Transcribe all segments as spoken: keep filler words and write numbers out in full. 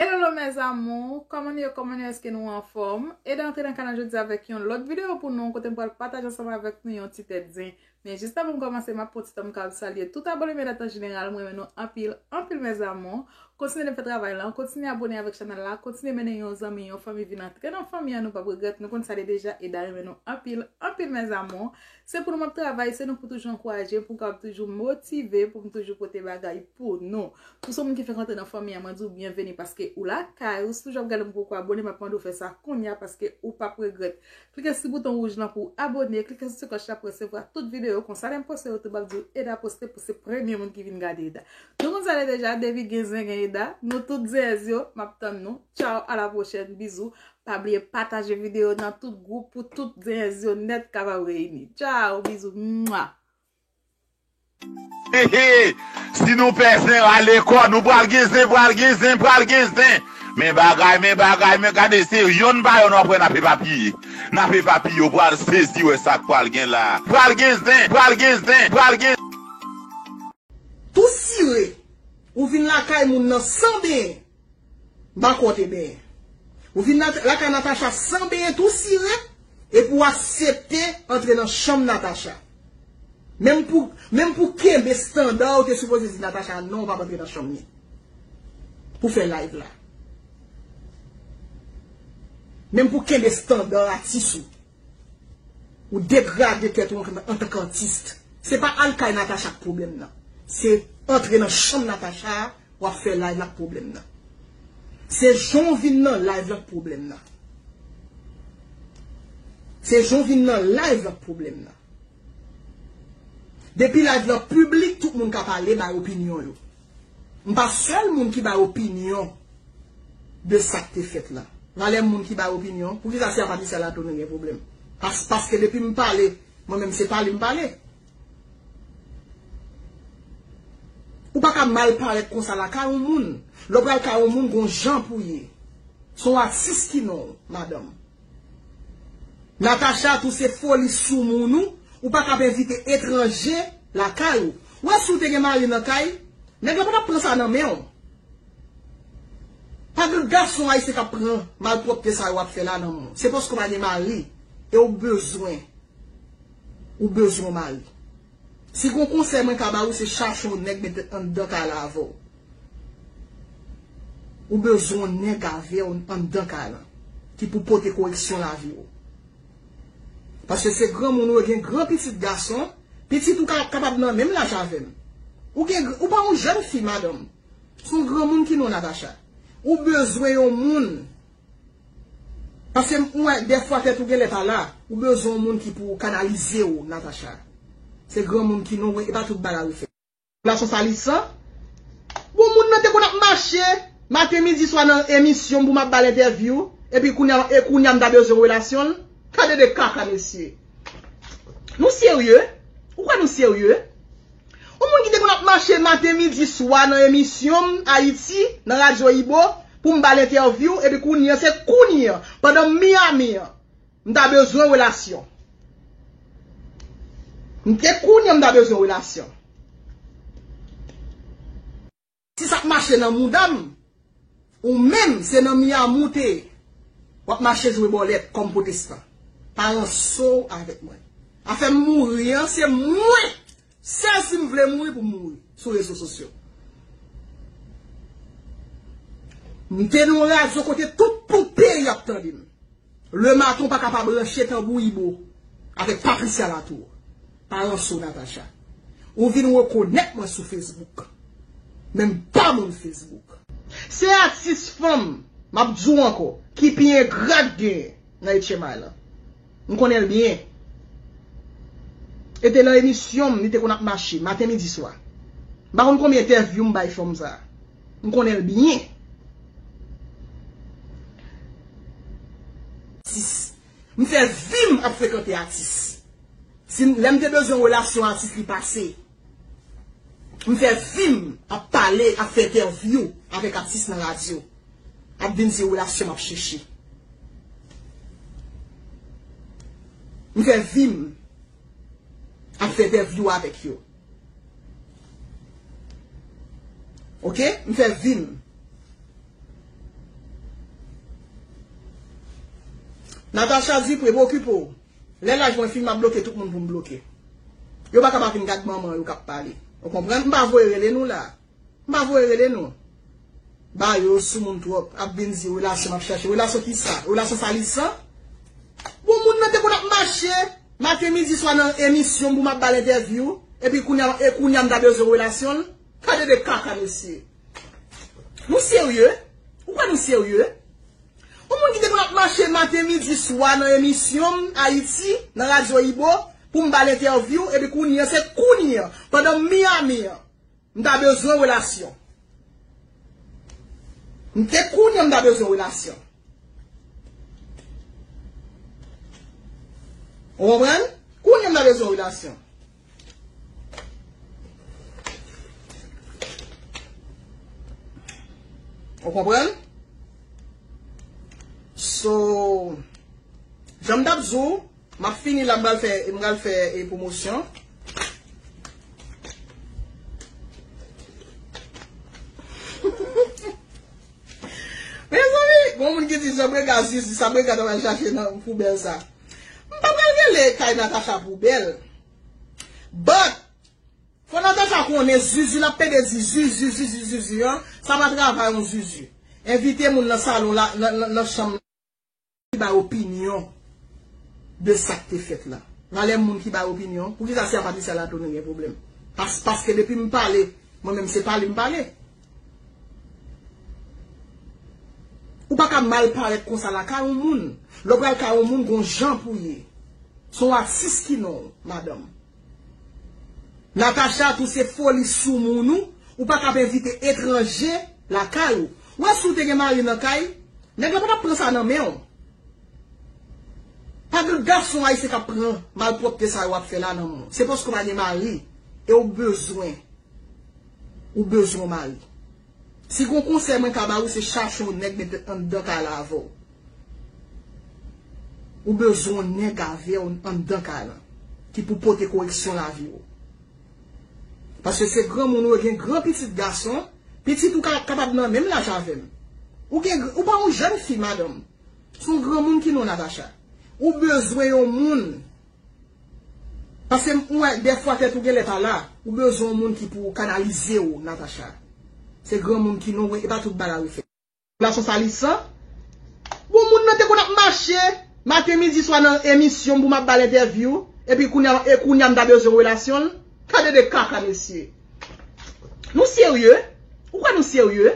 Hello mes amours, kòman nou ye, kòman nou ye, èske nou anfòm? Eda antre nan kanal jodi avèk yon lòt videyo pou nou, kote m pral pataje ansanm avèk nou yon ti tèt zen. Men jis avan m kòmanse, m ap pran ti tan m ka salye tout abòne m eda an jeneral, m renmen nou anpil, anpil mes amours. Kontinye fè travay la, kontinye abòne avèk chanèl la, kontinye mennen yon zanmi, yon fanmi vin antre nan fanmi an, nou p ap regrèt, nou konn sa li deja, Eda renmen nou anpil, anpil mes amours. Se pou nou m ap travay, se nou pou toujou ankouraje m, pou m kapab toujou motive, pou m toujou pote bagay pou nou. Si w se moun ki fèk antre nan fanmi an, mwen di w byenveni paske ou lakay ou. Si w toujou ap gade m poko abòne, m ap mande w fè sa kounye a paske ou p ap regrèt. Klike sou bouton wouj lan pou w abòne, klike sou ti klòch la pou w resevwa tout videyo. Konsa lè m poste yo tou, m ap di w Eda poste pou se premye moun ki vin gade Eda. Nou konn sa l ye deja, depi gen zen gen Eda, nou tout zenyèz yo, m ap tann nou. Tchaw, a la pwochèn, bizou. Pa bliye pataje videyo nan tout gwoup pou tout zenyèz yo nèt kapab reyini. Tchaw, bizou. Mwa. Hehe, si nou pè zen rale kò, nou pral gen zen, pral gen zen, pral gen zen. Men bagay, men bagay, men gade se yonn pa yonn w ap wè n ap epapiye. N ap epapiye, w pral sezi wè sa k pral gen la. Pral gen zen, pral gen zen, pral gen. Tou sire, ou vin lakay moun nan san benyen. M pa kwè w te benyen. Ou vin lakay Natacha san benyen tou sire, epi w aksepte antre nan chanm Natacha. Menm pou, menm pou kenbe estanda, ou te sipoze di Natacha non, ou p ap antre nan chanm li. Pou fè live la. Menm pou kenbe estanda atis ou. Ou degrade tèt ou antanke atis. Se pa al kay Natacha k pwoblèm nan. Se antre nan chanm Natacha a, w ap fè live la k pwoblèm nan. Se jan w vin nan live la k pwoblèm nan. Se jan w vin nan live la k pwoblèm nan. Depi live lan piblik, tout moun ka pale, bay opinyon yo. M pa sèl moun ki bay opinyon de sa k te fèt la. Valè moun ki bay opinyon, poukisa se a Patricia la tou nou gen pwoblèm? Pas, paske depi m pale, mwen menm se pale m pale. Ou pa ka mal parèt konsa lakay yon moun. Lè w pral kay yon moun, gon jan pou ye. Se yon atis ki non w, madanm. Natacha tou se foli soumoun ou, ou pa ka ap envite etranje lakay ou. Ou wè si w te gen mari nan kay, nèg la pa t ap pran sa nan men w. Pa gen gason ayisyen k ap pran malpwòpte sa yo w ap fè la nan men w. Se paske w pa gen mari e w bezwen, ou bezwen yon mari. Si gon konsèy mwen ka ba ou, se chache yon nèg mete anndan kay la avè w. Ou bezwen yon nèg avè w anndan kay lan ki pou pote koreksyon lavi w. Paske se granmoun ou ye, gen gran pitit gason, pitit ou ka kapab nan menm laj avè m. Ou gen, ou pa yon jèn fi, madanm. Se yon granmoun ki non Natacha. Ou bezwen yon moun. Paske m wè dèfwa tèt ou genlè pa la, ou bezwen yon moun ki pou kanalize w, Natacha. Se granmoun ki non w, e pa tout bagay ou fè. Relasyon sa li san. Bon, moun nan te konn ap mache maten, midi, swa nan emisyon m pou m ap ba l entèvyou, epi kounye a, e kounye a m ta bezwen relasyon l. Gade de kaka, mesye. Nou serye? Ou kwè nou serye? Yon moun ki te konn ap mache maten, midi, swa nan emisyon m Ayiti, nan radyo Ibo, pou m ba l entèvyou, epi kounye a, se kounye a, pandan m Miami an, m ta bezwen relasyon. M te kounye a, m ta bezwen relasyon. Si sa ap mache nan mouda m, ou menm, se nan Miami w te ye. W ap mache jwe bòlèt kòm pwotestan. Pa ranse w avèk mwen. Afè m mouri an, se mwen. Sèl si m vle mouri pou m mouri sou rezo sosyo. M te nan yon radyo kote tout, tout peyi ap tande m. Lematen w pa ka pa branche Tanbou Ibo avèk Patricia Latour. Pa ranse w, Natacha. Ou vin rekonèt mwen sou Facebook. Men m pa moun Facebook. Se atis fanm, m ap di w ankò, ki pi engra k genyen nan H M I lan. M konnen l byen. E te nan emisyon m, li te konn ap mache, maten, midi, swa. M pa konn konbyen entèvyou m bay fanm sa. M konnen l byen. Atis. M fè vi m ap frekante atis. Si m, lè m te bezwen relasyon atis li pase. M fè vi m ap pale, ap fè entèvyou avèk atis nan radyo. Ap vin se relasyon m ap chèche. M fè vi m ap fè entèvyou avèk yo. Oke? M fè vi m. Natacha Dupré, m okipe w. Lè laj mwen fini, m ap bloke tout moun pou m bloke. Yo pa ka pa vin gad manman yo k ap pale. Ou konprann? M pa voye rele nou la. M pa voye rele nou. Ba yo sou moun twòp, ap vin di relasyon m ap chache. Relasyon ki sa? Relasyon salisan? Bon, moun nan te konn ap mache maten, midi, swa nan emisyon m pou m ap ba l entèvyou, epi kounye a, e kounye a m ta bezwen relasyon l? Gade de kaka, mesye. Nou serye? Ou kwè nou serye? Yon moun ki te konn ap mache maten, midi, swa nan emisyon m, Ayiti, nan Radyo Ibo, pou m ba l entèvyou, epi kounye a, se kounye a, pandan m Miami an, m ta bezwen relasyon. M te kounye a, m ta bezwen relasyon. Ou konprann? Kounye a, m ta bezwen relasyon. Ou konprann? So, jan m t ap di w, m ap fini la, m pral fè, m pral fè, e, pwomosyon. Mezanmi, gon moun ki di, "Jan Brega zizi, sa Brega ta pral chache nan poubèl sa." M pa pral rele kay Natacha poubèl. But, fò Natacha konnen zizi, l ap pede di zizi, zizi, zizi an, sa pa travay yon zizi. Envite moun nan salon la, nan, nan, nan chanm ki bay opinyon de sa k te fèt la. Valè moun ki bay opinyon, poukisa se a Patricia la tou nou gen pwoblèm? Pas-, paske depi m pale, mwen menm se pale m pale. Ou pa ka mal parèt konsa lakay yon moun. Lè w pral kay yon moun, gon jan pou ye. Se yon atis ki non w, madanm. Natacha tou se foli sou moun ou, ou pa ka ap envite etranje lakay ou. Ou wè si w te gen mari nan kay, nèg la pa t ap pran sa nan men w. Pa gen gason ayisyen k ap pran malpwòpte sa yo w ap fè la nan men w. Se paske w pa gen mari e w bezwen, ou bezwen yon mari. Si gon konsèy mwen ka ba ou, se chache yon nèg mete anndan kay la avè w. Ou bezwen yon nèg avè w anndan kay lan, ki pou pote koreksyon lavi w. Paske se granmoun ou ye, gen gran pitit gason, pitit ou ka, kapab nan menm laj avè m. Ou gen, ou pa yon jèn fi, madanm. Se yon granmoun ki non Natacha. Ou bezwen yon moun. Paske m wè, dèfwa tèt ou genlè pa la. Ou bezwen yon moun ki pou kanalize w, Natacha. Se granmoun ki non, e pa tout bagay ou fè. Relasyon salisan. Bon, moun nan te konn ap mache maten, midi, swa nan emisyon m pou m ap ba l entèvyou, epi kounye a, e kounye a m ta bezwen relasyon l. Gade de kaka, mesye. Nou serye? Ou kwè nou serye?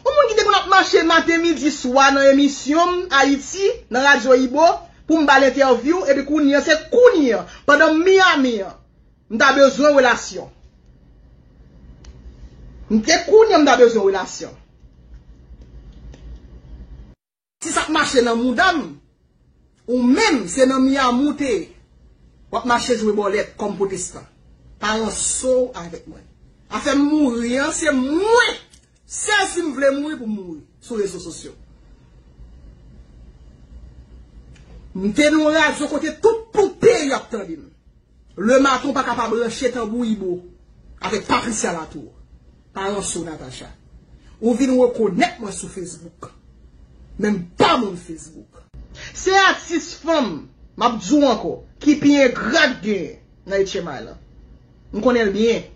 Yon moun ki te konn ap mache maten, midi, swa nan emisyon m, Ayiti, nan Radyo Ibo, pou m ba l entèvyou, epi kounye a, se kounye a, pandan m Miami an, m ta bezwen relasyon. M te kounye a, m ta bezwen relasyon. Si sa ap mache nan mouda m, ou menm, se nan Miami w te ye. W ap mache jwe bòlèt kòm pwotestan. Pa ranse w avèk mwen. Afè m mouri an, se mwen sèl si m vle mouri pou m mouri sou rezo sosyo. M te nan yon radyo kote tout, tout peyi ap tande m. Lematen w pa ka pa branche Tanbou Ibo avèk Patricia Latour. Pa ranse w, Natacha. Ou vin rekonèt mwen sou Facebook. Men m pa moun Facebook. Se atis fanm, m ap di w ankò, ki pi engra k genyen nan H M I lan. M konnen l byen.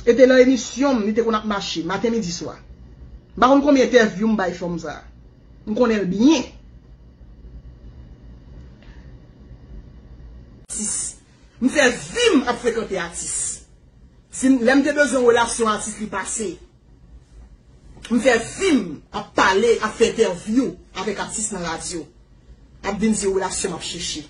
E te nan emisyon m, li te konn ap mache, maten, midi, swa. M pa konn konbyen entèvyou m bay fanm sa a. M konnen l byen. Atis. M fè vi m ap frekante atis. Si m, lè m te bezwen relasyon atis, li pase. M fè vi m ap pale, ap fè entèvyou avèk atis nan radyo. Ap vin di relasyon m ap chèche.